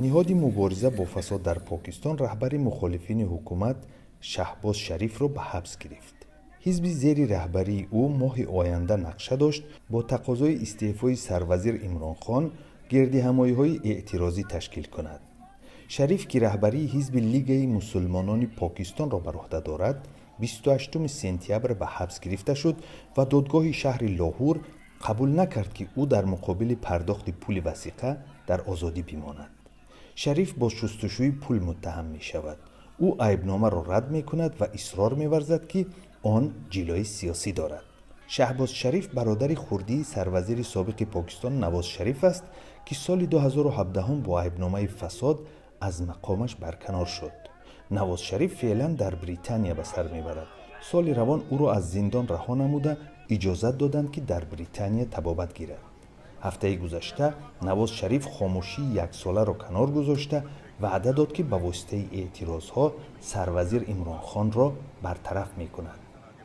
Ниҳоди мубориза бо фасод дар Покистон раҳбари мухолифини ҳукумат Шаҳбоз Шарифро ба ҳабс гирифт. Ҳизби зери раҳбарии ӯ моҳи оянда нақша дошт бо тақозои истеъфои сарвазир Имронхон гирдиҳамоиҳои эътирозӣ ташкил кунад. Шариф, ки раҳбарии ҳизби Лигаи мусулмонони Покистонро бар уҳда дорад, 28 сентябр ба ҳабс гирифта шуд ва додгоҳи шаҳри Лоҳур қабул накард, ки ӯ дар муқобили пардохти пули васиқа дар озодӣ бимонад. Шариф бо шустушӯи пул муттаҳам мешавад. Ӯ айбномаро рад мекунад ва исрор меварзад, ки он ҷилои сиёсӣ дорад. Шаҳбоз Шариф бародари хурдии сарвазири собиқи Покистон Навоз Шариф аст, ки соли 2017 бо айбномаи фасод аз мақомаш барканор шуд. Навоз Шариф феълан дар Британия ба сар мебарад. Соли равон ӯро аз зиндон раҳо намуда, иҷозат доданд, ки дар Британия табобат гирад. Ҳафтаи гузашта Навоз Шариф хомӯшии яксоларо канор гузошта, ваъда дод, ки ба воситаи эътирозҳо сарвазир Имронхонро бартараф мекунад.